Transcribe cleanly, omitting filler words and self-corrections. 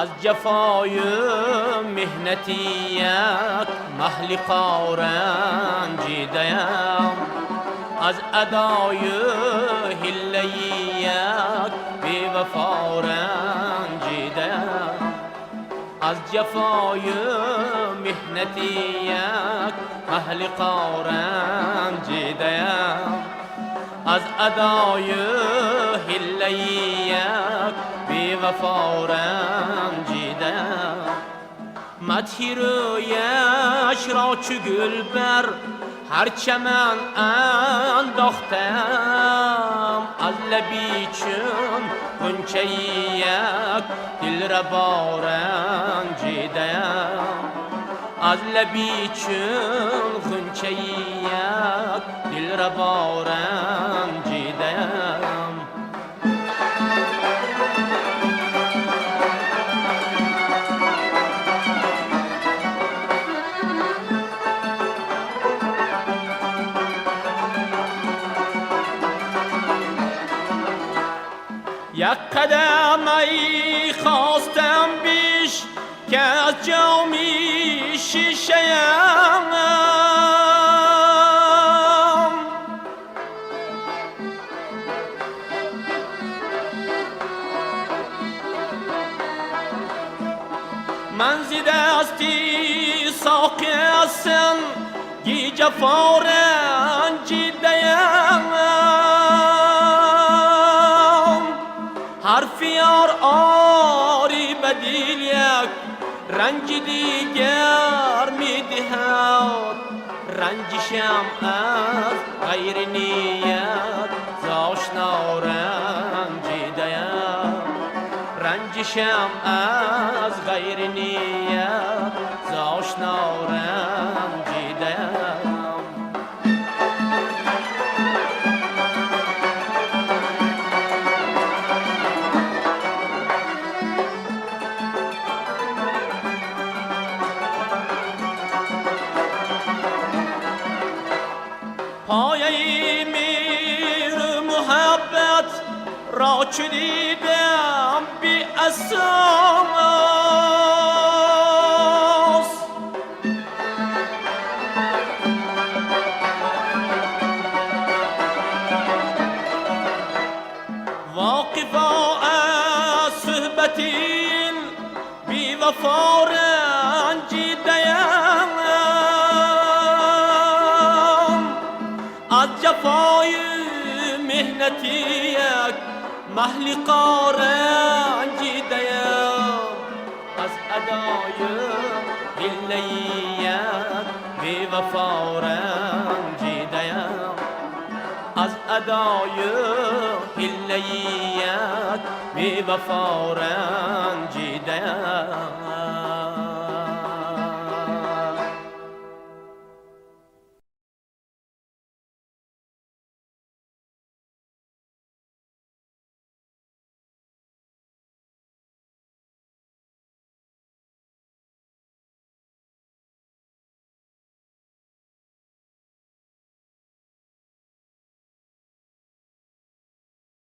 از جفای مهنتی یک محل قارنجیدیم، از ادای حله یک بی وفا رنجیدیم، از جفای مهنتی یک محل قارنجیدیم، از ادای حله یک بی وفا رنجیدیم. مدحی رویش را چو گل بر هر چمن انداختم، از لبی چون غنچه یک دلربا رنجیدم، از لبی چون غنچه یک دلربا رنجیدم. یک قدم ای خواستم بیش که از جامی شیشه ام، من ز دستی ساقی هستم گی جفا رنجیده‌ام، حرف یار آری بدیل یک رنج دیگر میدهد، رنجشم از غیر نیت ز آشنا رنجیده‌ام، رنجشم از غیر نیت ز آشنا رنجیده‌ام. پایه میر محبت را چو دیدم بی اساس، واقفا از صحبت این بی وفا رنجیده‌ام، از جفای مهنتی یک محل قارنجیده‌ام، از ادای حله یک بی وفا رنجیده‌ام، از ادای حله یک بی وفا رنجیده‌ام.